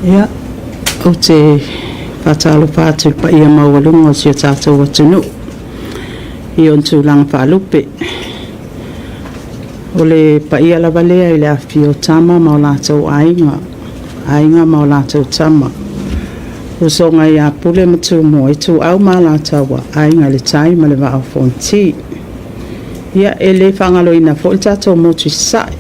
Ia, ou te faatalofa atu i le paia maualuga o si o tatou atunuu i ona tulaga faalupe. O le paia lava lea i le afifio o Tama ma o latou Aiga, Aiga ma o latou Tama, Usoga ia Pule ma Tumua, Ituau ma Alataua, Aiga i le Tai ma le Vaa o Fonoti. Ia, e le faagaloina foi le tatou motu i Sasae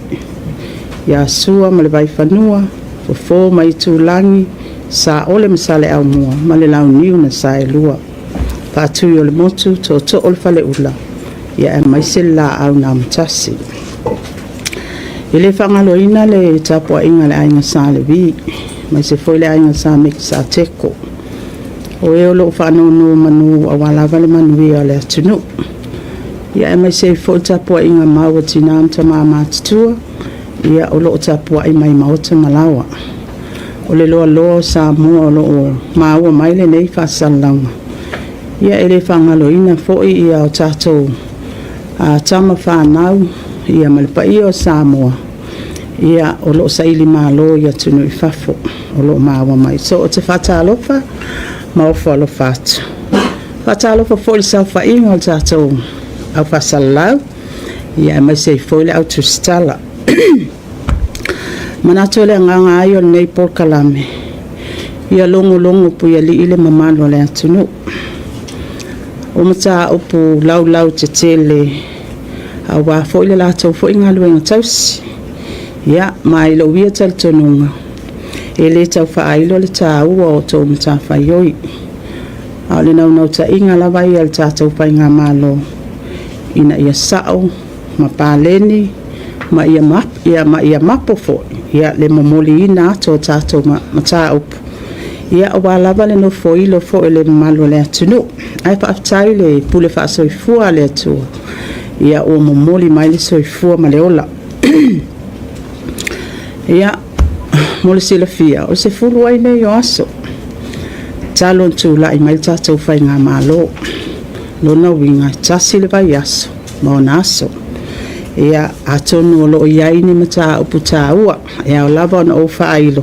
ia Sua ma le Vaifanua, Fofo ma Aitulagi, Saole ma Saleaaumua ma le Launiu na Saelua, Faatui o le Motu, Tootoo o le Faleula, aemaise le Laau na Amotasi. E le faagaloina le tapuaiga a le Aiga Sa Levi, aemaise foi le Aiga Sa Mekisateko, o e o lo o faanonomanu aua lava le manuia o le atunuu. Ia aemaise ai foi le tapuaiga mau a tina ma tama matutua o lo o tapuai mai maota ma laoa. O le loaloa o Samoa o lo o maua mai lenei faasalalauga. Ia e le faagaloina foi o tatou tama fanau ma le paia o Samoa o lo o sailimalo i atunuu i fafo o lo o maua mai. So, ou te faatalofa ma ofo alofa atu. E faatalofa foi i le saofaiga o le tatou au faasalalau, aemaise ai foi le au tusitala. E manatu o le agaga lava ia o lenei polokalame, ia logologo puialii le mamalu o le atunuu. O mataupu laulautetele aua foi le latou foi galuega tausi. Ia, ma i lou ia talitonuga, e le tau faailo le taua o a outou matafaioi. A o le naunautaiga lava ia o le tatou faigamalo, ina ia sao ma paleni ma ia mapo foi le momoliina atu o tatou mataupu, aua lava le nofoilo foi o le mamalu o le atunuu. Ae faafetai i le pule faasoifua a le Atua ua momoli mai le soifua ma le ola. Ia, mo le silafia, o le 10 ai lenei o aso talu ona tulai mai le tatou faigamalo. O lona uiga, e tasi le vaiaso ma ona aso. Ia, atonu o lo o i ai ni mataupu taua e ao lava ona ou faailo,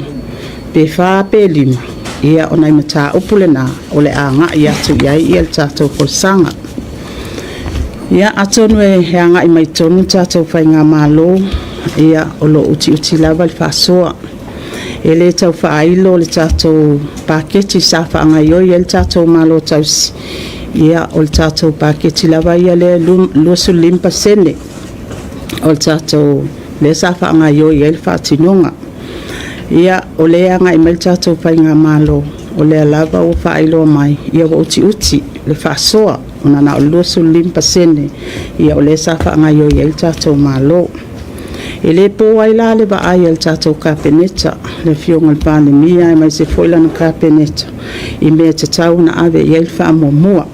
pe 4 pe 5, ia o nai mataupu na o le a agai atu i ai le tatou folasaga. Ia, atonu e agai mai totonu le tatou faigamalo, o lo o utiuti lava le faasoa. E le tau faailo le tatou paketi sa faagaoioi ai le tatou Malo tausi, ia o le tatou paketi lava ia lea e 25% o le tatou lea sa faagaoioi ai le faatinoga. Ia, o lea e agai mai le tatou faigamalo, o lea lava ua faailoa mai, ua utiuti le faasoa, ona na o le 25% o lea sa faagaoioi ai le tatou Malo. E le po ai la le vaai a le tatou Kapeneta, le Afioga i le Palemia aemaise foi lana Kapeneta i mea e tatau ona ave i ai le faamuamua.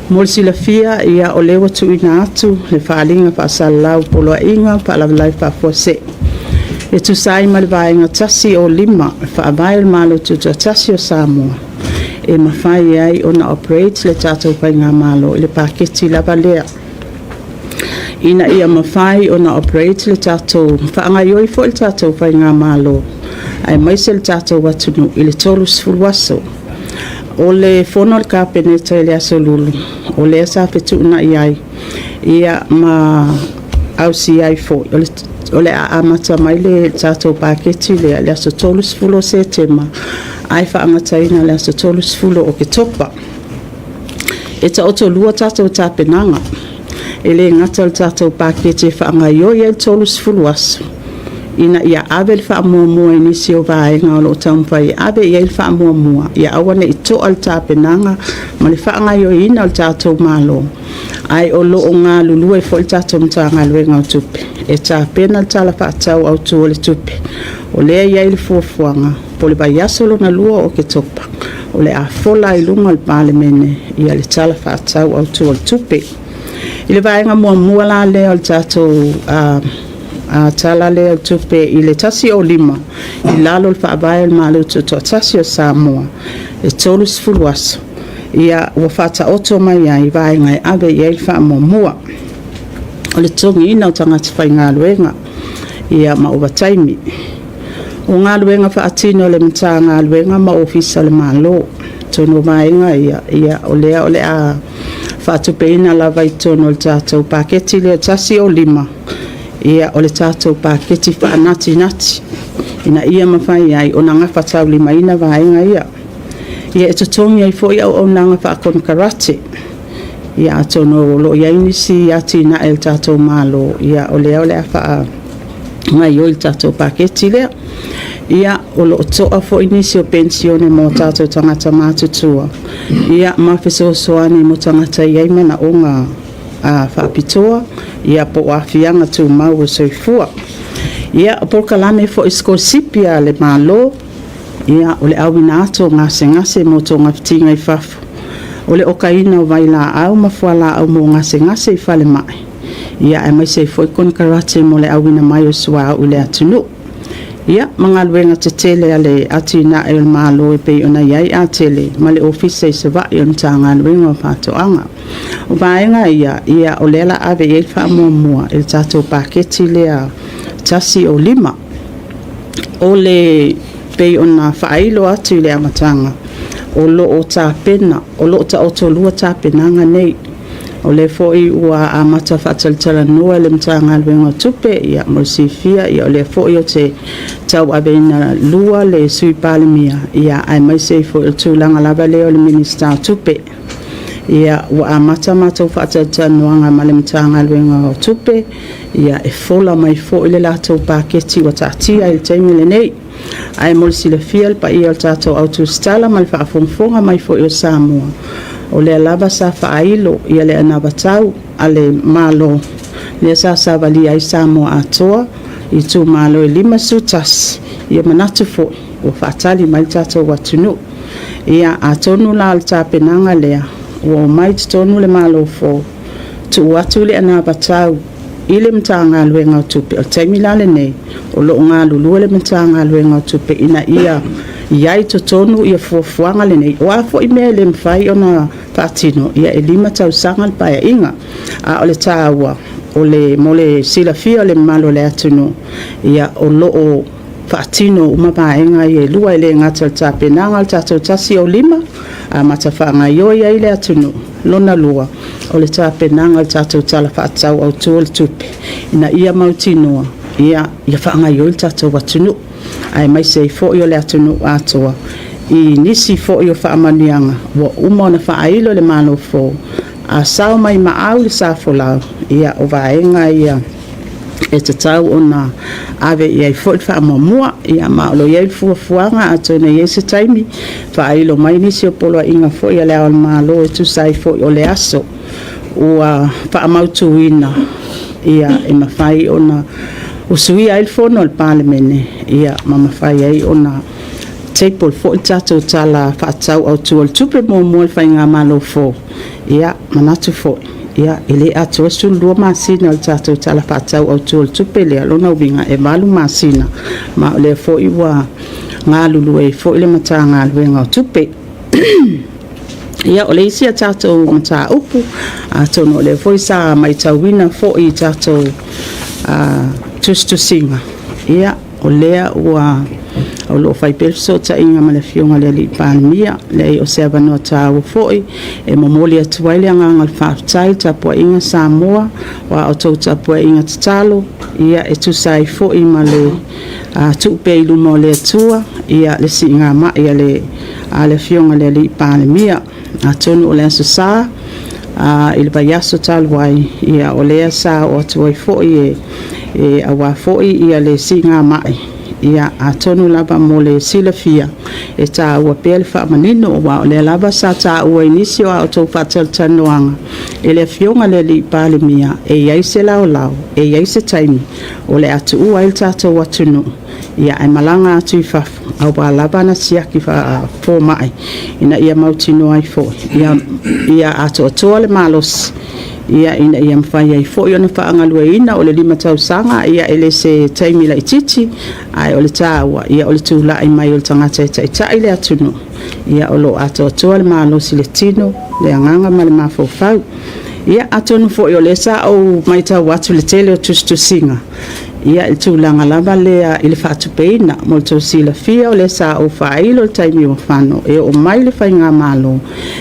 Mo le silafia o lea ua tuuina atu le faaaliga faasalalau o Poloaiga o Faalavelave Faafuasei e tusa ai ma le Vaega 105 o le Faavae o le Malo Tutoatasi o Samoa, e mafai ai ona operate le tatou faigamalo i le paketi lava lea, ina ia mafai ona operate le tatou, faagaoioi foi le tatou faigamalo aemaise le tatou atunuu i le 30 aso. O le fono a le Kapeneta i le aso Lulu, o lea sa fetuunai ai ma ausia ai foi, o le a amata mai le tatou paketi lea i le aso 30 o Setema ae faagataina i le aso 30 o Oketopa. E taotolua tatou tapenaga, e le gata o le tatou paketi e faagaoioi ai le 30 aso, ina ia ave le faamuamua i nisi o vaega o lo o taumafai e ave i ai le faamuamua, ia aua ne i to'a le tapenaga ma le faagaoioiina o le tatou Malo, ae o lo o galulue foi le tatou Matagaluega o Tupe e tapena le Tala Faatatau Autu o le Tupe. O lea e i ai le fuafuaga po o le vaiaso lona lua o Oketopa, o le a fola ai i luma o le Palemene le Tala Faatatau Autu o le Tupe. I le vaega muamua la lea o le tatou Tala lea o le Tupe i le 105 i lalo o le Faavae o le Malo Tutoatasi o Samoa, e 30 aso, ia ua faataoto mai ai vaega e ave i ai le faamuamua. O le totogiina o tagata faigaluega ma ovataimi. O galuega faatino a le Matagaluega ma Ofisa o le Malo. Atonu o vaega ia, ia o lea o le a faatupeina lava i totonu o le tatou paketi lea 105, ia o le tatou paketi faanatinati ina ia mafai ai ona gafataulimaina vaega ia. Ia e totogi ai foi auaunaga faakonekarate. Ia atonu o lo o i ai nisi atinae a le tatou Malo, ia o lea o le a faagaioi i le tatou paketi lea. Ia, o lo o toa foi nisi o penisione mo tatou tagata matutua, ia ma fesoasoani mo tagata e i ai manaoga faapitoa, ia po o aafiaga tumau o le soifua. Ia, o polokalame foi sikolasipi a le Malo, ia, o le auina atu o gasegase mo togafitiga i fafo, o le okaina o vailaau ma fualaau mo gasegase i falemai, ia aemaise ai foi konekarate mo le auina mai o le suauu i le atunuu. Ia, ma galuega tetele a le Atinae o le Malo e pei ona i ai Atele ma le Ofisa i Savaii o le Matagaluega o Faatoaga. O vaega ia, ia o lea o le a ave i ai le faamuamua i le tatou paketi lea 105. O le pei ona faailo atu i le amataga, o lo o tapena, o lo o taotolua tapenaga nei. O lea foi ua amata faatalatalanoa e le Matagaluega o Tupe, ia mo le silafia o lea foi ou te tauaveina lua le Sui Palemia, aemaise ai foi o le tulaga lava lea o le Minisita o Tupe. Ia, ua amata a matou faatalatalanoaga ma le Matagaluega o Tupe, e fola mai foi le latou paketi ua taatia i le taimi lenei. Ae mo le silafia e le paia o le tatou au tusitala ma le faafogafoga mai foi a Samoa, o lea lava sa faailo le anavatau a le Malo lea sa savalia ai Samoa atoa i itumalo e 51, ia manatu foi ua faatali mai le tatou atunuu. Ia, atonu la o le tapenaga lea ua omai i totonu le Malo fou, tuu atu le anavatau i le Matagaluega o Tupe. O le taimi la lenei, o lo o galulue le Matagaluega o Tupe ina ia i ai i totonu fuafuaga nei. O a foi mea e le mafai ona faatino, ia e 5 tausaga le Paeaiga. A o le taua, mo le silafia e le mamalu o le atunuu, ia o lo o faatino uma vaega ia e lua, e le gata o le tapenaga o le tatou 105, amata faagaoioi ai le atunuu. Lona lua, o le tapenaga o le tatou Tala Faatatau Autu o le Tupe, ina ia mautinoa ia faagaoioi le tatou atunuu, aemaise ai foi o le atunuu atoa i nisi foi o faamanuiaga ua uma ona faailo e le Malo fou. A sao mai maau le sa folau, ia o vaega ia e tatau ona ave i ai foi le faamuamua. Ia ma o lo o i ai le fuafuaga, atonu e i ai se taimi faailo mai nisi o poloaiga foi a Le Ao o le Malo e tusa ai foi o le aso ua faamautuina e mafai ona usuia ai le Fono a le Palemene, ma mafai ai ona table foi le tatou Tala Faatatau Autu o le Tupe muamua i le faigamalo fou. Ia, manatu foi, e le atoa le 12 masina o le tatou Tala Faatatau Autu o le Tupe lea, o lona uiga, e 8 masina, ma o lea foi ua galulue ai foi le Matagaluega o Tupe. Ia, o le isi a tatou mataupu, atonu o lea foi sa matauina foi i tatou tusitusiga, ia, o lea o lo o fai pea le fesootaiga ma le Afioga i le Palemia. Leai, o se avanoa taua foi e momoli atu ai le agaga o le faafetai i le tapuaiga Samoa, o a outou tapuaiga tatalo e tusa ai foi ma le tuu pea i luma o le Atua le siigamai a le Afioga i le Alii Palemia. Atonu o le Aso Sa i le vaiaso talu ai, ia o lea sa oo atu ai foi aua foi le siigamai. Ia atonu lava mo le silafia, e taua pea le faamanino, aua o lea lava sa taua i nisi o a outou faatalatalanoaga e le Afioga i le Alii Palemia, e i ai se laolao, e i ai se taimi o le a tuua ai le tatou atunuu ae malaga atu i fafo aua lava ana siaki faafomai ina ia mautinoa ai foi ia atoatoa le malosi ina ia mafai ai foi ona faagalueaiina. O le 5 tausaga e le se taimi laitiiti, ae o le taua o le tulai mai o le tagata e taitai le atunuu o lo o atoatoa le malosi i le tino, le agaga ma le mafaufau. Ia, atonu foi o lea sa ou matau atu i le tele o tusitusiga. Ia, i le tulaga lava lea i le faatupeina. Mo le tou silafia, o lea sa ou faailo i le taimi ua fano, e oo mai le faigamalo,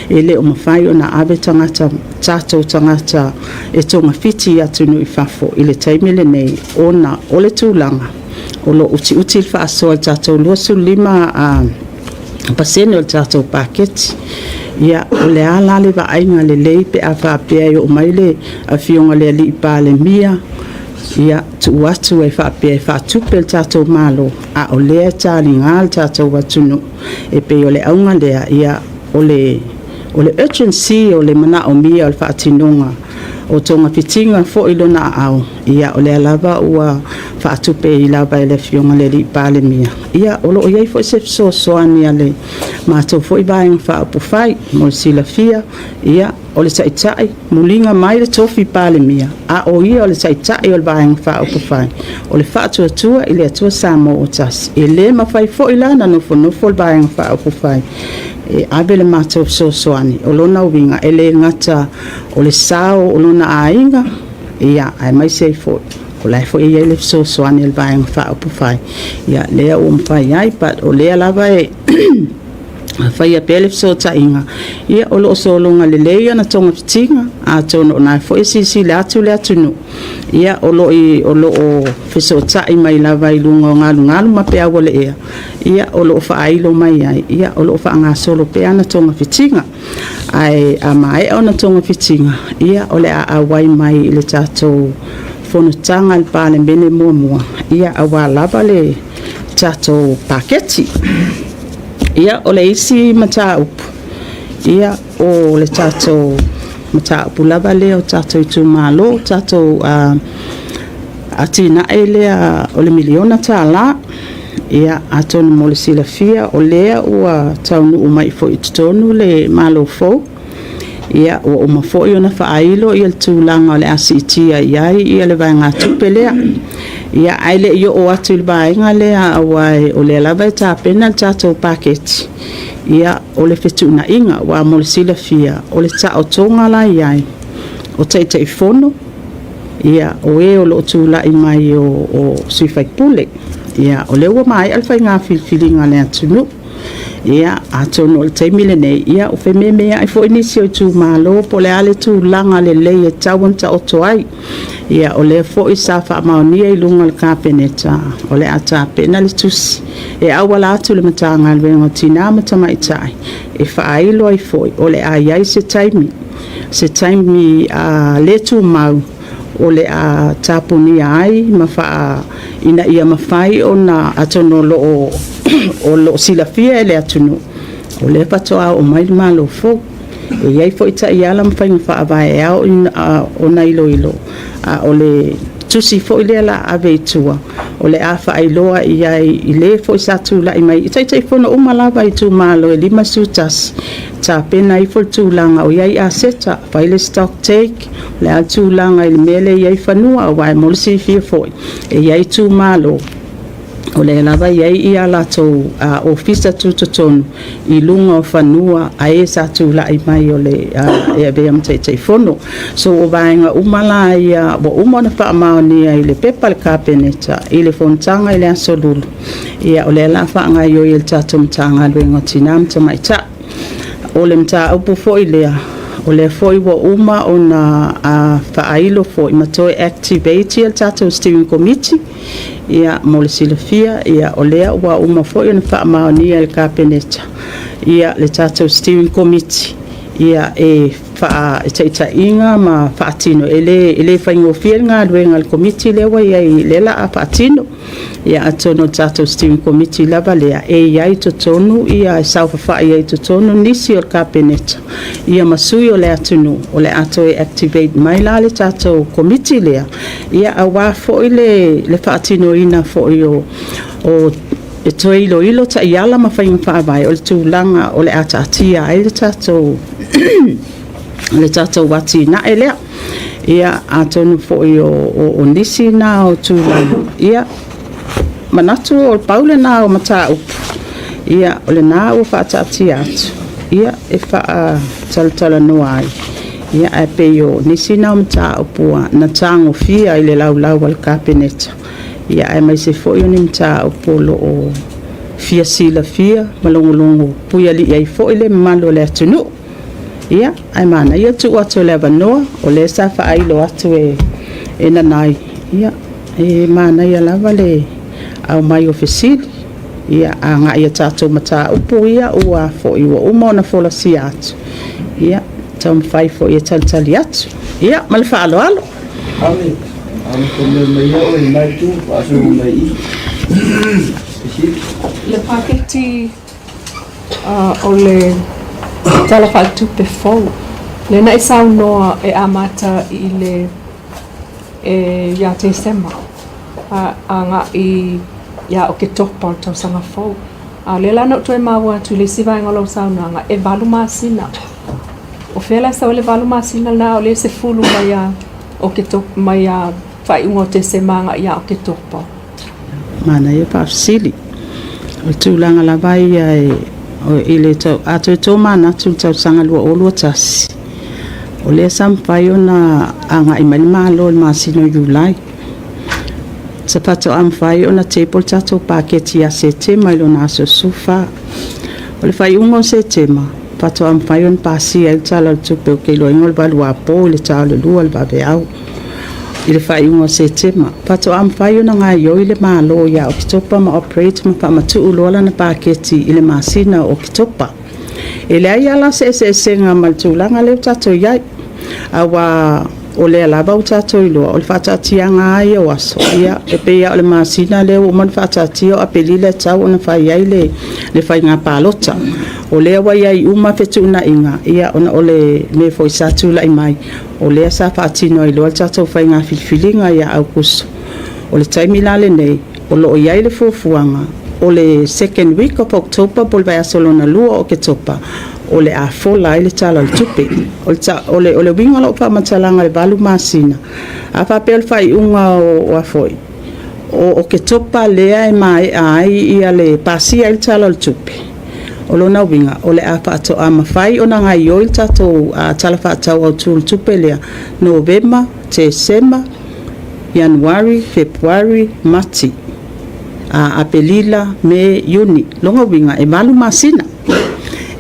e le o mafai ona ave tagata, tatou tagata e togafiti i atunuu i fafo i le taimi lenei, ona o le tulaga o lo o utiuti le faasoa i le tatou 25% o le tatou paketi. Ia, o le a la le vaaiga lelei pe a faapea e oo mai le Afioga i le Palemia, ia, tuu atu ai faapea e faatupe e le tatou Malo, a o lea e taliga le tatou atunuu. E pei o le auga lea, ia, o le urgency o le manaomia o le faatinoga o togafitiga foi i lona aao, ia o lea lava ua faatupe lava e le Afioga i le Palemia. Ia, o lo o i ai foi se fesoasoani a le matou foi Vaega Faaupufai. Mo le silafia, ia, o le Taitai, muliga mai le tofi Palemia, a o ia o le Taitai o le Vaega Faaupufai o le Faatuatua i le Atua Samoa ua Tasi. E le mafai foi la ona nofonofo le Vaega Faaupufai e ave le matou fesoasoani. O lona uiga, e le gata o le sao o lona aiga, ia, aemaise ai foi o la e foi e i ai le fesoasoani a le Vaega Faaupufai, ia lea ua mafai ai. But o lea lava e faia pea le fesootaiga, ia o lo o sologa lelei ona togafitiga, atonu o lena foi e silasila atu le atunuu, ia o lo o fesootai mai lava i luga o galugalu ma peau o le ea, ia o lo o faailo mai ai, ia o lo o faagasolo pea ana togafitiga. Ae a maea ona togafitiga, ia o le a auai mai i le tatou fonotaga a le Palemene muamua, ia aua lava le tatou paketi. Ia, o le isi mataupu, ia o le tatou mataupu lava lea o tatou itumalo, tatou atinae lea o le $1miliona. Ia, atonu mo le silafia o lea ua taunuu mai foi i totonu le Malo fou, ia ua uma foi ona faailo le tulaga o le a siitia i ai le vaegatupe lea. Ia, ae le i oo atu i le vaega lea aua o lea lava e tapena le tatou paketi, ia, o le fetuunaiga. Aua mo le silafia, o le taotoga la e i ai o Taitaifono, ia, o e o lo o tulai mai o sui usufono. Ia, o lea ua maea le faiga filifiliga a le atunuu. Ia, atonu o le taimi lenei, ia ua fememeai foi nisi o itumalo po o le a le tulaga lelei e tatau ona taoto ai. Ia, o lea foi sa faamaonia i luga o le Kapeneta, o le a tapena le tusi e auala atu i le Matagaluega o Tina ma Tamaitai e faailo ai foi o le a i ai se taimi, se taimi le tumau o le a tapunia ai ma ina ia mafai ona, atonu o lo o silafia e le atunuu, o lea faatoa oo mai le Malo fou. E i ai foi taiala ma faiga faavae e ao ona iloilo, a o le tusi foi lea o le a ave i tua, o le a faailoa i ai i le foi sa tulai mai, i Taitaifono uma lava i itumalo e 51, tapena ifo le tulaga o i ai aseta, fai le stock take, o le a le tulaga i le mea lea e i ai fanua. Aua mo le silafia foi, e i ai itumalo o lea lava e i ai a latou ofisa tutotonu i luga o fanua a e sa tulai mai e avea ma Taitaifono. So, o vaega uma la ia ua uma ona faamaonia i le pepa a le Kapeneta i le fonotaga i le Aso Lulu, ia o lea o le a faagaoioi e le tatou Matagaluega o Tina ma Tamaitai. O le mataupu foi lea, o lea foi ua uma ona faailo foi ma toe activate le tatou steering committee. Ia, mo le silafia, o lea ua uma foi ona faamaonia e le Kapeneta le tatou steering committee e faataitaiga ma faatino. E le faigofie le galuega a le Komiti lea ua i ai, lea o le a faatino. Ia, atonu o le tatou steering committee lava lea e i ai i totonu, e saofafai ai i totonu nisi o le Kapeneta, ia ma sui o le atunuu. O le a toe activate mai la le tatou Komiti lea, ia aua foi le faatinoina foi o e toe iloilo taiala ma faiga faavae o le tulaga o le a taatia ai le tatou atinae lea. Ia, atonu foi o nisi na o tulaga, ia, manatu na pau lena o mataupu, ia, o lena ua faataatia atu e faatalatalanoa ai, ae pei o nisi na o mataupu na tagofia i le laulau a le Kapeneta. Ia aemaise foi o ni mataupu o lo o fia silafia ma logologo puialii ai foi le mamalu o le atunuu. Ia, ae manaia le tuu atu o le avanoa, o lea sa faailo atu e Nanai, ia, e manaia lava le aumai o fesili, ia, agai i a tatou mataupu ia ua uma ona folasia atu, ia, taumafai foi e talitali atu. Ia, ma le faaaloalo. Le paketi o le Tala Faaletupe fou, lea na e saunoa e amata i le ia Tesema agai ia Oketopa o le tausaga fou. A o lea la na ou toe maua atu i le isi vaega o lau saunoaga, e 8 masina. O fea la e sau ai le 8 masina lena a o lea e 10 mai ia Oketopa mai ia faaiuga o Tesema agai ia Oketopa? Manaia faafesili. O le tulaga lava ia i le tau, a toe tomanatu i le tausaga 2021, o lea sa mafai ona agai mai le Malo i le masina o Iulai. Sa faatoa mafai ona table le tatou paketi ia Setema i lona aso 14. O le faaiuga o Setema, faatoa mafai ona pasia ai le Tala o le Tupe, ou te iloaina o le valuapo i le ta o le 2 i le vaveao i le faaiuga o Setema. Faatoa mafai ona gaoioi le Malo ia Oketopa ma operate ma faamatuu loa lana paketi i le masina o Oketopa. E leai lava la se eseesega ma le tulaga lea ua tatou i ai, aua o lea lava ua tatou iloa, o le faataatiaga lava ia o aso, ia, e pei lava o le masina lea ua uma ona faataatia o Aperila e tatau ona fai ai le faiga palota. O lea ua i ai uma fetuunaiga, ia, ona o le mea foi sa tulai mai, o lea sa faatino ai loa le tatou faiga filifiliga ia Aokuso. O le taimi la lenei, o lo o i ai le fuafuaga, o le second week of October po o le vaiaso lona lua o Oketopa, o le a fola ai le Tala o le Tupe. O le uiga o lau faamatalaga i le 8 masina, a faapea o le faaiuga o Oketopa lea e maea ai le pasia ai le Tala o le Tupe, o lona uiga, o le a faatoa mafai ona gaoioi le tatou Tala Faatatau Autu o le Tupe lea, Novema, Tesema, Ianuari, Fepuari, Mati, Aperila, Me, Iuni. Lona uiga, e 8 masina.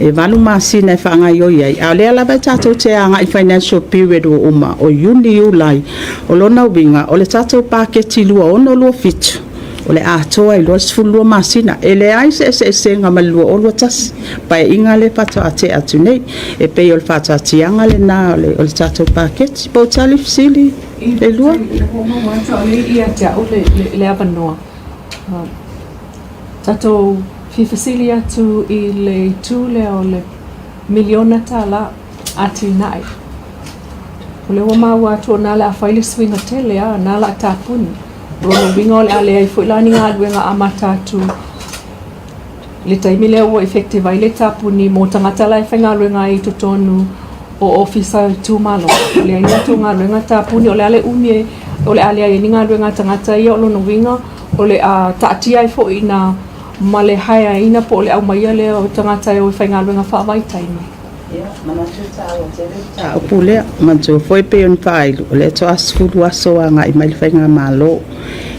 E 8 masina e faagaoioi ai, a o lea lava e tatou te agai i financial period ua uma o Iuni, Iulai. O lona uiga, o le tatou paketi 2026, o le atoa ai loa le 12 masina. E leai se eseesega ma le 2021, Paeaiga lea faatoa tea atu nei. E pei o le faataatiaga lena o le tatou paketi. Po o tali fesili le lua? Ua maua atu a o lea ia te au le avanoa. Tatou fia fesili atu i le itu lea o le miliona tala atinae. O lea ua maua atu o na le a fai le suiga tele a, na la tapuni. O lona uiga o le a leai foi la ni galuega amata atu i le taimi lea ua effective ai le tapuni mo tagata la e faigaluega ai i totonu o ofisa itumalo. O leai ni latou galuega tapuni, o le a le umi e, o le a leai ai ni galuega a tagata ia. O lona uiga o le a taatia ai foi i ina ma le haeaina po o le aumaia lea o tagata e o i faigaluega faavaitaimi. Ia, manatu e taua tele le mataupu lea. Manatua foi pei ona faailo, o lea faatoa 10 aso agai mai le faigamalo.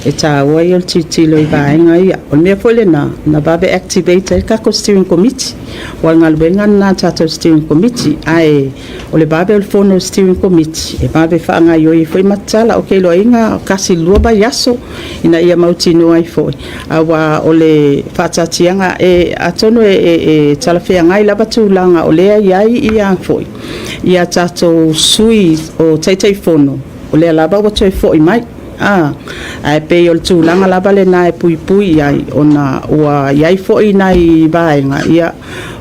E taua ia o le tilotilo i vaega ia. O le mea foi lena na vave activate ai le tatou steering committee. Aua o le galuega lena a le tatou steering committee. Ae o le vave o le fono a le steering committee, e vave faagaoioi ai foi matatala. Ou te iloaina 1 i le 2 vaiaso ina ia mautinoa ai foi, aua o le faataatiaga, e atonu e talafeagai lava tulaga o lea e i ai ia foi ia tatou sui o Taitaifono, o lea lava ua toe foi mai. Ae pei o le tulaga lava lena e puipui i ai, ona ua i ai foi nai vaega, ia,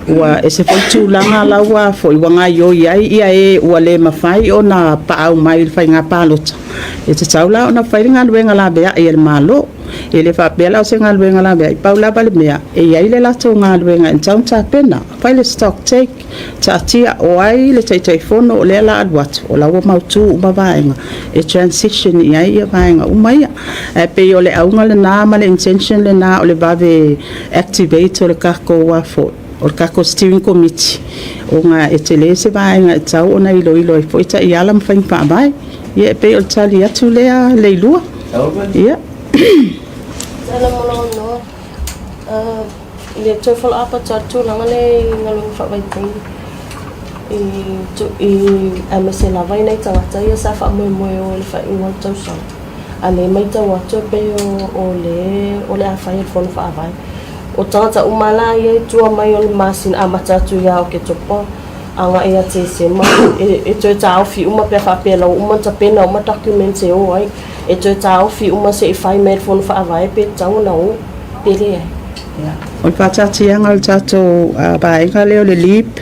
ua ese foi le tulaga la ua foi ua gaoioi ai ia e ua le mafai ona paau mai i le faiga palota. E tatau la ona fai le galuega laveai a le Malo. E le faapea la o se galuega laveai, pau lava le mea, e i ai le latou galuega e tatau ona tapena, fai le stock take, taatia o ai le Taitaifono o lea la alu atu, o la ua mautu uma vaega e transition i ai ia vaega uma ia. Ae pei o le auga lena ma le intention lena o le vave activate o le tatou foi o le tatou steering committee, ona e tele se vaega e tatau ona iloilo ai foi taiala ma faiga faavae. Ia, e pei o le tali atu lea Leilua. Ia. Tala mo lou avanoa. I le toe follow up atu lava le tulaga lea i galuega faavaitaimi i aemaise lava i nai tagata ia sa faamoemoe o i le faaiuga o le tausaga. A o lea e matau atu e pei o le o le a fai e le Fono Faavae. O tagata uma la ia i tua mai o le masina amata atu ia Oketopa agai ia Tesema e toe taofi uma pe a faapea la ua uma ona tapena uma documents e o ai. E toe taofi uma se i fai mai e le Fono Faavae pe tatau ona o pe leai. O le faataatiaga o le tatou vaega lea o le LEAP,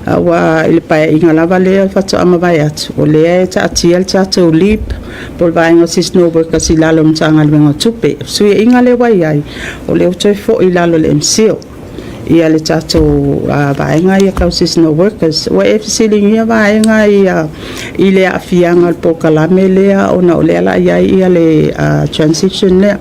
aua i le paeaiga lava lea faatoa mavae atu, o lea e taatia le tatou LEAP po o le vaega o seasonal workers i lalo o le Matagaluega o Tupe. O fesuiaiga lea ua i ai, o lea ua toe foi i lalo o le MCIL ia le tatou vaega ia tau seasonal workers. Ua e fesiligia vaega ia i le aafiaga o le polokalame lea ona o lea o le a i ai ia le transition lea.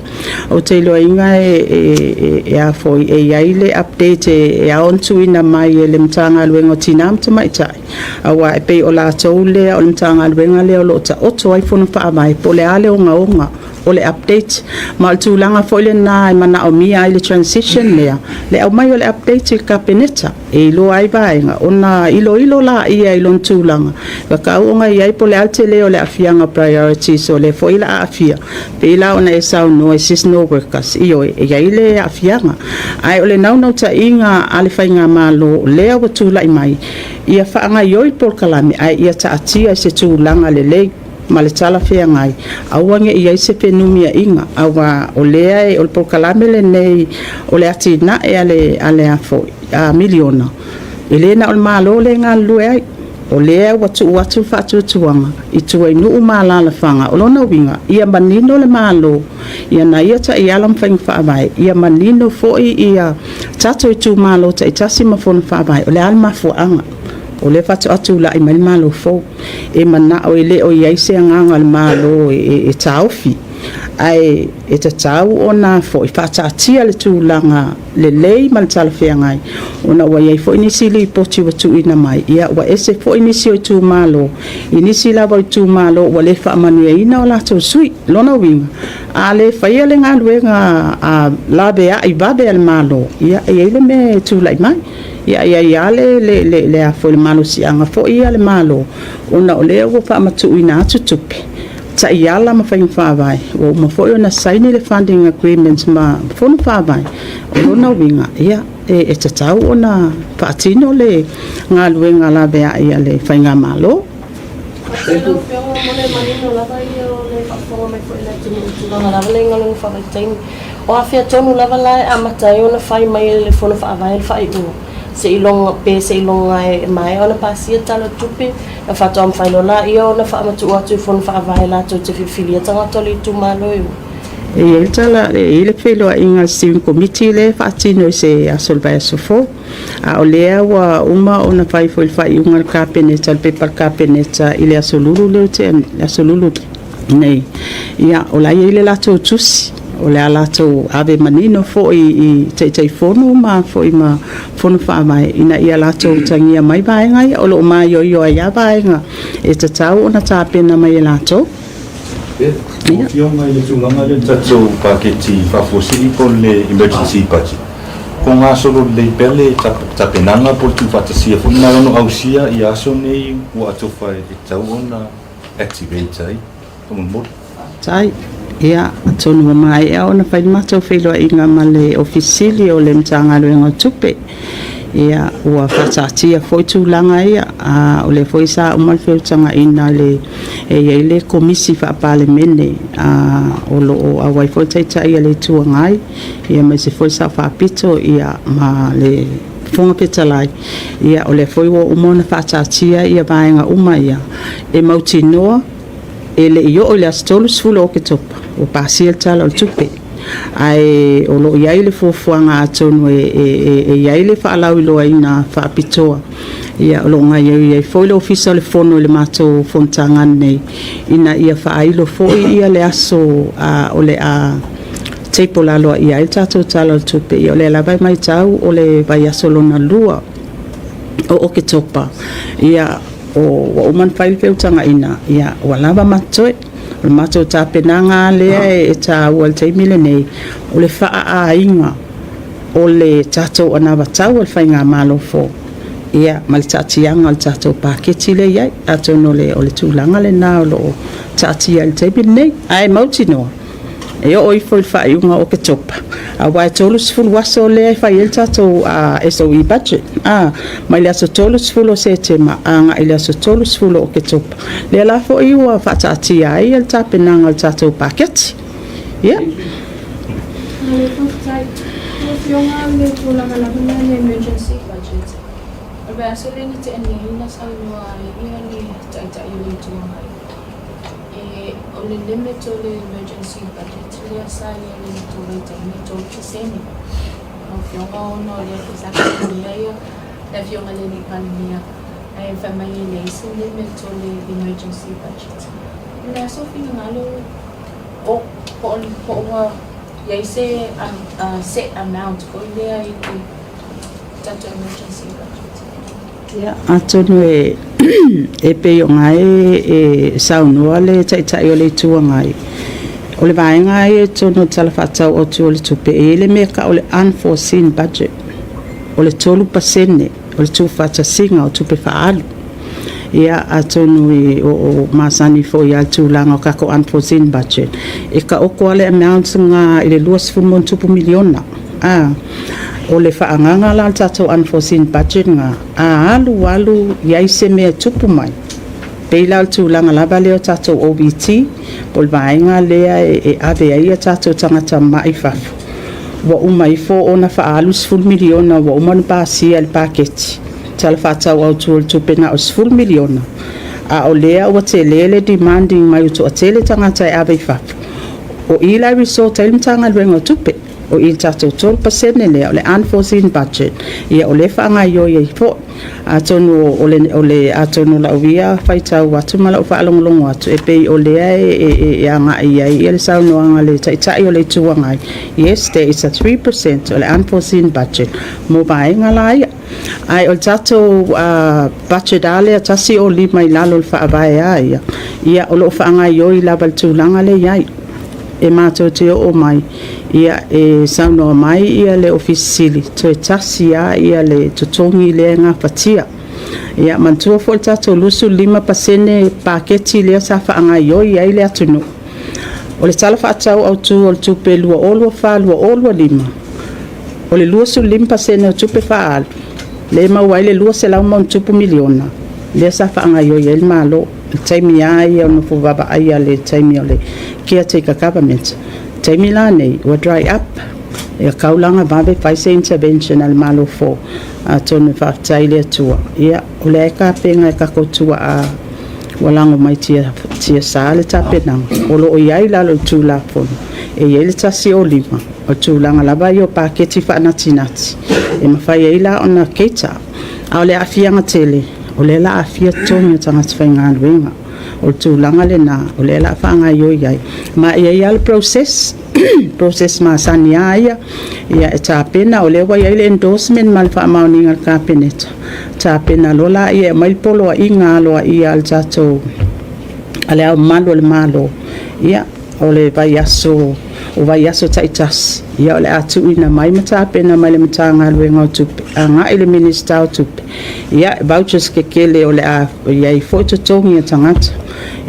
Ou te iloaina e a foi e i ai le update e ao ona tuuina mai e le Matagaluega o Tina ma Tamaitai, aua e pei o latou lea o le Matagaluega lea o lo o taoto ai fono faavae po o le a le ogaoga o le update. Ma o le tulaga foi lena e manaomia ai le transition lea, le aumai o le update i le Kapeneta e iloa ai vaega ona iloilo laia i lona tulaga tatau ona i ai po o le a le tele o le aafiaga o priorities o lea foi o le a aafia. Pei la ona e saunoa i seasonal workers, ioe, e i ai le aafiaga. Ae o le naunautaiga a le faigamalo lea ua tulai mai, ia faagaioi le polokalame ae ia taatia i se tulaga lelei ma le talafeagai, aua ne i i ai se fenumiaiga, aua o lea o le polokalame lenei o le atinae a le miliona, e le na o le Malo lea e galulue ai. O lea ua tuu atu le faatuatuaga i tua i nuu ma alaalafaga. O lona uiga, ia manino le Malo i ana ia taiala ma faiga faavae, ia manino foi ia tatou itumalo taitasi ma fono faavae, o le a le mafuaaga o lea faatoa tulai mai le Malo fou. E manao e le o i ai se agaga o le Malo e taofi, ae e tatau ona foi faataatia le tulaga lelei ma le talafeagai, ona ua i ai foi nisi lipoti ua tuuina mai, ia ua ese foi nisi o itumalo, i nisi lava o itumalo ua le faamanuiaina o latou sui. Lona uiga, a le faia le galuega a laveai vave a le Malo, ia e i ai le mea e tulai mai. Ia e i ai lava le malosiaga foi ia a le Malo, ona o lea ua faamatuuina atu tupe, taiala ma faiga faavae, ua uma foi ona saini le funding agreement ma fono faavae. O lona uiga, ia, e tatau ona faatino le galuega laveai a le faigamalo. Faafetai lau Afioga mo le manino lava ia o le faafofoga mai foi a le atunuu i tulaga lava lea i galuega faavaitaimi. O afea tonu lava la e amata ai ona fai mai e le Fono Faavae le faaiuga seiloga pe seiloga e maea ona pasia le Tala o le Tupe na faatoa mafai loa laia ona faamatuu atu i Fono Faavae latou te filifilia tagata o le itumalo e o. E i ai le tala, e i ai le feiloaiga a le Steering Committee lea e faatino i se aso o le vaiaso fou. A o lea ua uma ona fai foi le faaiuga a le Kapeneta, le pepa a le Kapeneta i le Aso Lulu lea ua tea nei, le Aso Lulu nei. Ia, o la e i ai le latou tusi, o le a latou ave manino foi i Taitaifono ma foi ma Fono Faavae ina ia latou utagia mai vaega ia, o lo o maioio ai lava vaega e tatau ona tapena mai e latou. Lau Afioga i le tulaga lea i le tatou paketi faafuasei po o le emergency budget, po o gasolo lelei pea le tapenaga po o le tuufaatasia foi lena ona ausia ia aso nei ua atofa e tatau ona activate ai faamolemole. Faafetai. Ia, atonu ua maea ona fai le matou feiloaiga ma le Ofisa Sili o le Matagaluega o Tupe. Ia, ua faataatia foi tulaga ia, a o lea foi sa uma le feutagaina le e i ai le Komisi Faa-Palemene o lo o auai foi le Taitai a le Itu Agai, ia aemaise foi le Sao Faapito ia ma le Fofoga Fetalai. Ia o lea foi ua uma ona faataatia ia vaega uma ia e mautinoa e le i oo i le aso 30 o Oketopa ua pasia le Tala o le Tupe. Ae o lo o i ai le fuafuaga atonu e i ai le faalauiloaina faapitoa. Ia o lo o gaoioi ai foi le Ofisa o le Fono i le matou fonotaga nei ina ia faailo foi ia le aso o le a table aloaia ai le tatou Tala o le Tupe. Ia o lea lava e matau o le vaiaso lona lua o Oketopa, ia ua uma ona fai le feutagaina, ia ua lava ma totoe. O le matou tapenaga lava lea e taua i le taimi lenei, o le faaaiga o le tatou anavatau a le Faigamalo fou, ia ma le taatiaga o le tatou paketi lea e i ai. Atonu o le tulaga lena o lo o taatia i le taimi lenei. Ae mautinoa, e oo ifo i le faaiuga o Oketopa, aua e 30 aso lea e fai ai le tatou SOE budget, a, mai le aso 30 o Setema agai i le aso 30 o Oketopa. Lea la foi ua faataatia ai le tapenaga o le tatou paketi. Ia. Malo faafetai. Lau Afioga o le tulaga lava lea i le emergency budget, o le vaiaso lea na tea nei na saunoa ai le Taitai o le Itu Agai, e o le limit o le emergency budget lea sa i ai i le latou vaitaimi e 3%. Lau Afioga ona o lea foi sa fesiligia ia le Afioga i le Alii Palemia ae fai mai e leai se limit o le emergency budget. O le a sou finagalo o po o ua i ai se set amount foi lea i le tatou emergency budget? Ia, atonu e e pei ona e saunoa le Taitai o le Itu Agai, o le vaega ia i totonu o le Tala Faatatau Autu o le Tupe, e i ai le mea e tau o le unforeseen budget, o le 3% o le tuufaatasiga o tupe faaalu. Ia, atonu e o masani foi lava le tulaga o tatou unforeseen budget, e taoto lava le amount lena i le $20+ miliona. A, o le faaagaga la o le tatou unforeseen budget lena, a alu alu i ai se mea e tupu mai, pei la o le tulaga lava lea o tatou OBT, po o le vaega lea e ave ai a tatou tagata mai i fafo, ua uma ifo ona faaalu le $10 miliona ua uma ona pasia i le paketi Tala Faatatau Autu o le Tupe na o le $10 miliona, a o lea ua tele le demanding mai ua toatele tagata e ave i fafo. O i la e resort ai le Matagaluega o Tupe, o i i le tatou 3% lea o le unforeseen budget, ia o lea e faagaoioi ai foi. Atonu o le, o le, atonu o lau ia faitau atu ma lau faalogologo atu, e pei o lea e agai i ai le saunoaga a le Taitai o le Itu Agai, yes, there is a 3% o le unforeseen budget mo vaega la ia. Ae o le tatou budget lava lea 105 i lalo o le Faavae lava ia, ia o lo o faagaoioi lava i le tulaga lea e i ai. E matou te oo mai, ia e saunoa mai ia le Ofisa Sili, toe tasi lava ia le totogi lea e gafatia. Ia manatua foi le tatou 25% paketi lea sa faagaoioi ai le atunuu. O le Tala Faatatau Autu o le Tupe 2024/2025, O le 25% o tupe faaalu, lea e maua ai le $200+ miliona, lea sa faagaoioi ai le Malo i le taimi lava ia o nofo vaavaaia i le taimi o le caretaker government. O le taimi la nei, ua dry up, e tatau la ona vave fai se intervention a le Malo fou, atonu e faafetai i le Atua, ia, o lea e tapena e tatou tuaa ua lago mai tiasa le tapenaga, o lo o i ai i lalo o le Tulafono, e i ai le 105, O le tulaga lava ia o paketi faanatinati e mafai ai la ona cater. A o le aafiaga tele, o lea o le a aafia totogi o tagata faigaluega. O le tulaga lena o lea o le a faagaoioi ai, ma e i ai lava le process, process masani lava ia, e tapena, o lea ua i ai le endorsement ma le faamaoniga a le Kapeneta, tapena loa lea e aumai le poloaiga aloaia a le tatou, a Le Ao Mamalu o le Malo, ia, o le vaiaso, o vaiaso taitasi, ia o le a tuuina mai ma tapena mai le Matagaluega o Tupe agai i le Minisita o Tupe, ia vouchers kekele o le a i ai foi totogi o tagata,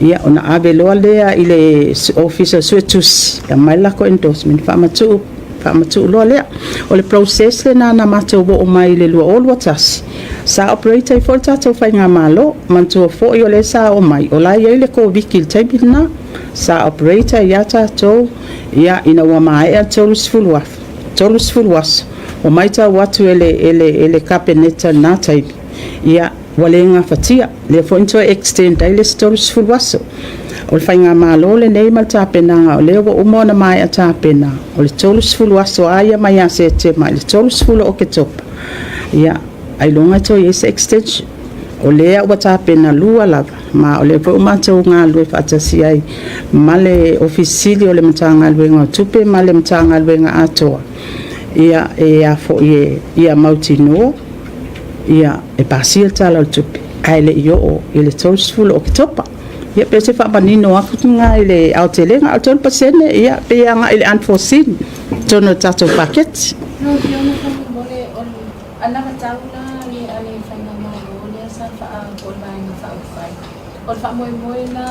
ia ona ave loa lea i le Ofisa o Suetusi e aumai le latou endorsement faamatuu faamatuu loa lea. O le process lena na matou oo mai i le 2021, sa operate ai foi le tatou faigamalo. Manatua foi o lea sa oo mai, o la e i ai le Koviti i le taimi lena. Sa operate ai lava tatou, ia, ina ua maea le 30 aso, 30 aso, ua matau atu e le, e le, e le Kapeneta i lena taimi, ia, ua le gafatia, lea foi na toe extend ai le isi 30 aso. O le faigamalo lenei ma le tapenaga o lea ua uma ona maea tapena, o le 30 aso lava ia mai ia Setema i le 30 o Oketopa, ia, ailoga e toe i ai se extension. O lea ua tapena lua lava, ma o lea foi ua matou galulue faatasi ai ma le Ofisa Sili o le Matagaluega o Tupe ma le Matagaluega atoa, ia, e a foi e, ia mautinoa, ia, e pasia le Tala o le Tupe, ae le i oo i le 30 o Oketopa. Ia pei o se faamanino atu lena i le aotelega. A o le 3%, ia, pei e agai i le unforeseen i totonu o le tatou paketi. Lau Afioga faamolemole, o le anavatau la a le Faigamalo lea sa faa po o le Vaega Faaupufai, o le faamoemoe la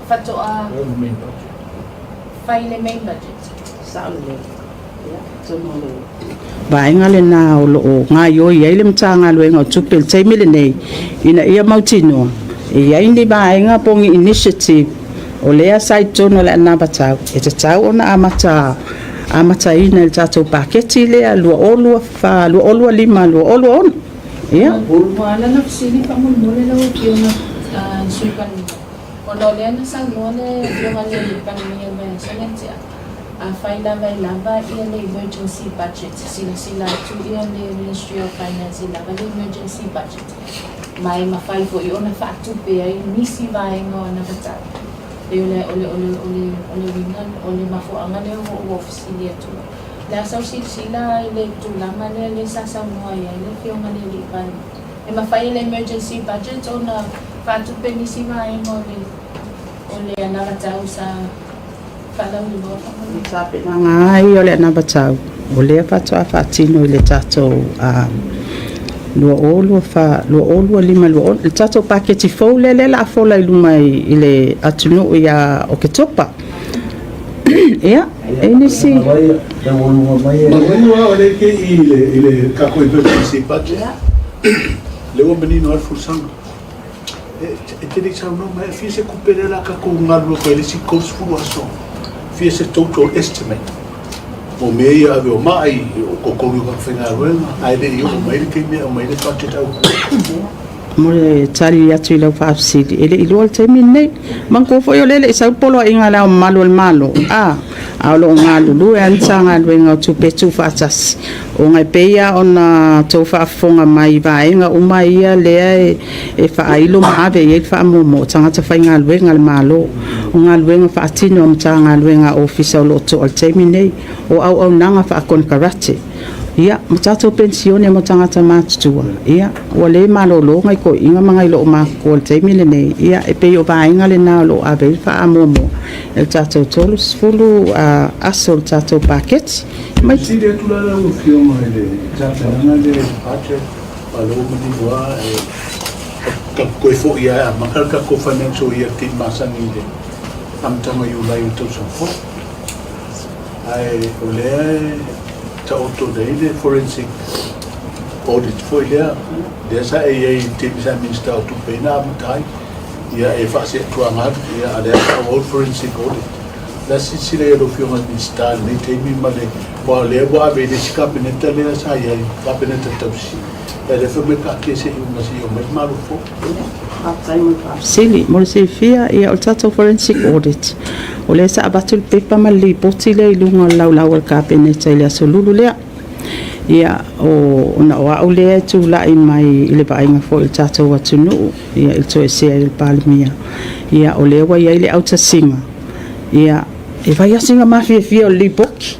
faatoa fai i le main budget. Sao lelei. Ia, atonu o le vaega lena o lo o gaoioi ai le Matagaluega o Tupe i le taimi lenei, ina ia mautinoa e i ai ni vaega po o ni initiative o lea sa i totonu o le anavatau e tatau ona amata amataina i le tatou paketi lea 2024 2025 2026. Ia. Ua ala ona fesili faamolemole lau Afioga le Sui Palemia, ona o lea na saunoa le Afioga i le Palemia i le vaiaso lea na tea, afai lava e lava le emergency budget, silasila atu le Ministry of Finance e lava le emergency budget, ma e mafai foi ona faatupe ai nisi vaega o anavatau. Pei o le o le o le o le o le uiga o le mafuaaga lea ua ou fesili atu ai. O le a sau silasila i le tulaga lea lea sa saunoa i ai le Afioga i le Alii Palemia? E mafai e le emergency budget ona faatupe nisi vaega o le o le anavatau sa faalauiloa faamolemole? Tapenaga ai o le anavatau o lea faatoa faatino i le tatou 2024 2025 20 le tatou paketi fou lea lea o le a fola i luma i le atunuu ia Oketopa. Ia, e nisi. Manino lava o lea e i i le tatou emergency budget. Lea ua manino lava le folasaga. E te le i saunoa mai, e fia se tupe lea o le a tatou galulue atu ai i le isi 30 aso? Fia se total estimate mo mea ia ave o mai, o totogi o tagata faigaluega, ae le i oo mai le taimi e aumai ai le budget autu. Mo le tali atu i lau faafesili, e le i iloa i le taimi lenei. Manatua foi o lea e le i sau le poloaiga a Le Ao Mamalu o le Malo, a, a o lo o galulue lava le Matagaluega o Tupe Tuufaatasi, ona e pei lava ona outou faafofoga mai i vaega uma ia lea e faailo ma ave i ai le faamuamua, o tagata faigaluega a le Malo. O galuega faatino a Matagaluega a Ofisa o lo o toa i le taimi lenei, o auaunaga faakonekarate, ia, ma tatou penisione mo tagata matutua, ia, ua le malolo nai toeaiina ma nai loomatutua i le taimi lenei. Ia, e pei o vaega lena o lo o ave i ai le faamuamua i le tatou 30 aso o le tatou paketi. Mai. Fesili atu la lau Afioga i le tapenaga lea i le budget, aua o lea ua manino lava e toe foi lava e amata le tatou financial year i le taimi masani i le amataga o Iulai o le tausaga fou. Ae o lea e taoto nei le forensic audit foi lea, lea sa e i ai i le taimi sa e Minisita o Tupe ai na amata ai. Ia e faaseatuaga atu, ia a o lea e faaauau le forensic audit. O le a silasila i ai lau Afioga i le Minisita i lenei taimi ma le, aua o lea ua ave i le isi Kapeneta lea sa i ai, le Kapeneta tausi, a o lea fai mai taatia se i uma se i omai le Malo fou. Faafetai mo le faafesili. Mo le silafia, ia, o le tatou forensic audit, o lea sa avatu le pepa ma le lipoti lea i luga o le laulau a le Kapeneta i le Aso Lulu lea. Ia, o, ona o au lea e tulai mai i le vaaiga foi o le tatou atunuu, ia, i le toesea i le Palemia, ia, o lea ua i ai le autasiga, ia, e fai lava sina mafiafia o le lipoti.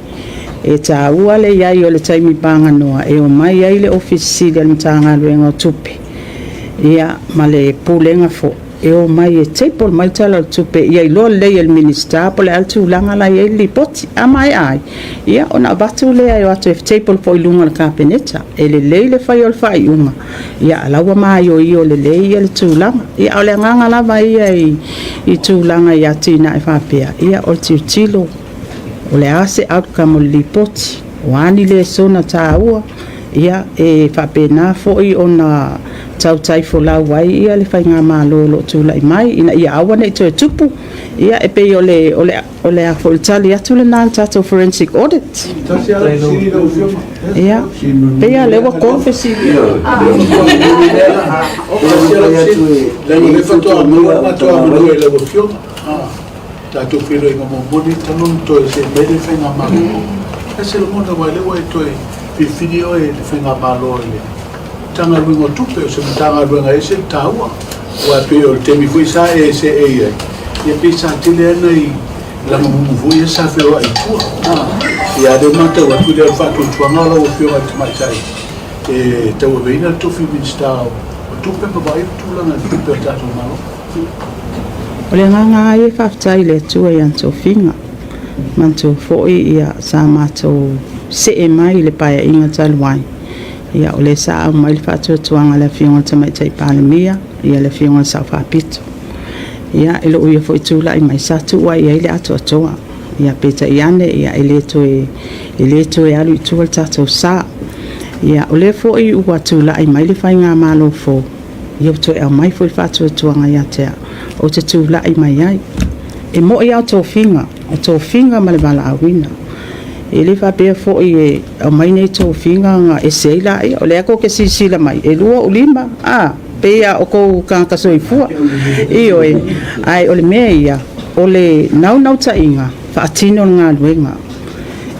E taua le i ai o le taimi paganoa e omai ai le Ofisa Sili a le Matagaluega o Tupe, ia, ma le Pulega foi e omai e table mai le Tala o le Tupe ia iloa lelei e le Minisita po o le a le tulaga la e i ai le lipoti. A maea ai, ia ona avatu lea e o atu e table foi i luga o le Kapeneta. E lelei le fai o le faaiuga, ia a la ua maioio lelei ia le tulaga. Ia a o le agaga lava ia i tulaga i atinae faapea, ia o le tilotilo o le a se outcome o le lipoti, o a ni lesona taua, Ia, e faapena foi ona tautai folau ai ia le faigamalo o lo o tulai mai ina ia aua ne i toe tupu. Ia, e pei o le o le o le a foi le tali atu lena i le tatou forensic audit. Tasi lava lau fesili lau Afioga. Ia, pei lava o lea ua 3 fesili. Tasi lava lau fesili. Leaga o lea faatoa maua le matou avanoa i lau Afioga. Tatou feiloaiga muamua lenei talu ona toe see mai le Faigamalo. E se lagona aua o lea ua e toe filifili oe i le Faigamalo i le Matagaluega o Tupe, o se Matagaluega e ese le taua. Aua e pei o le taimi foi sa e seei ai, ia pei sa tele lava nai lagamumu foi ia sa feoai i tua. Ia a o lea ua matau atu o le faatuatuaga o lau Afioga i le Tamaitai e tauaveina le tofi Minisita o Tupe ma vaai le tulaga i tupe a le tatou Malo. O le agaga lava ia e faafetai i le Atua i ana tofiga. Manatua foi ia sa matou see mai i le Paeaiga talu ai, ia o lea sa aumai le faatuatuaga a le Afioga i le Tamaitai Palemia, ia le Afioga i le Sao Faapito. Ia i lou ia foi tulai mai, sa tuu lava i ai le atoatoa. Ia peitai ane ia e le toe e le toe alu i tua le tatou sa. Ia o lea foi ua tulai mai le faigamalo fou, ia ua toe aumai foi le faatuatuaga ia te au ou te tulai mai ai. E moi lava o tofiga, o tofiga ma le valaauina. E le faapea foi e aumai nei tofiga ona ese ai laia. O lea tou te silasila mai, e lua ou lima, a, pei lava o outou tagata soifua. Ioe, ae o le mea ia, o le naunautaiga, faatino le galuega.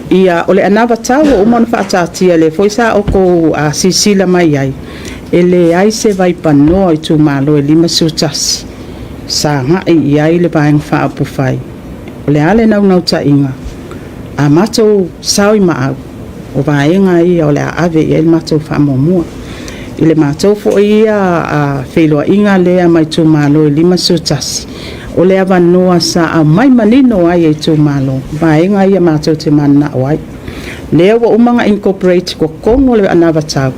Ia, o le anavatau ua uma ona faataatia, lea foi sa outou silasila mai ai, e leai se vaipanoa o itumalo e 51 sa agai i ai le Vaega Faaupufai. O le a le naunautaiga? A matou sao i maau, o vaega ia o le a ave i ai le matou faamuamua. I le matou foi ia feiloaiga lea ma itumalo e 51, o le avanoa sa aumai manino ai e itumalo vaega ia matou te mananao ai. Lea ua uma ona incorporate i totonu o le anavatau,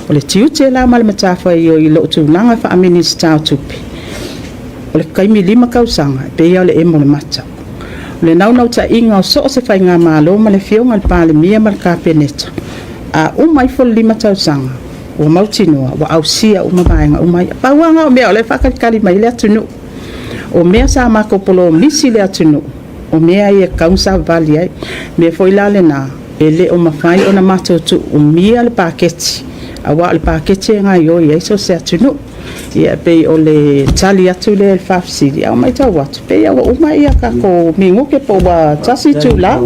o le tiute la ma le matafaioi i lou tulaga faa-Minisita o Tupe, o le taimi 5 tausaga, e pei lava o le emo o le mata. O le naunautaiga o so o se faigamalo ma le Afioga i le Palemia ma le Kapeneta, a uma ifo le 5 tausaga, ua mautinoa ua ausia uma vaega uma ia. Pau lava na o mea o lea e faatalitali mai ai le atunuu. O mea sa matou polomisi i le atunuu, o mea ia e tatau ona savavali ai. O le mea foi la lena, e le o mafai ona matou tuumia le paketi, aua o le paketi e gaoioi ai so o se atunuu. Ia e pei o le tali atu lea i le faafesili, ae ua matau atu, pei lava ua uma tatou minute po ua tasi itula.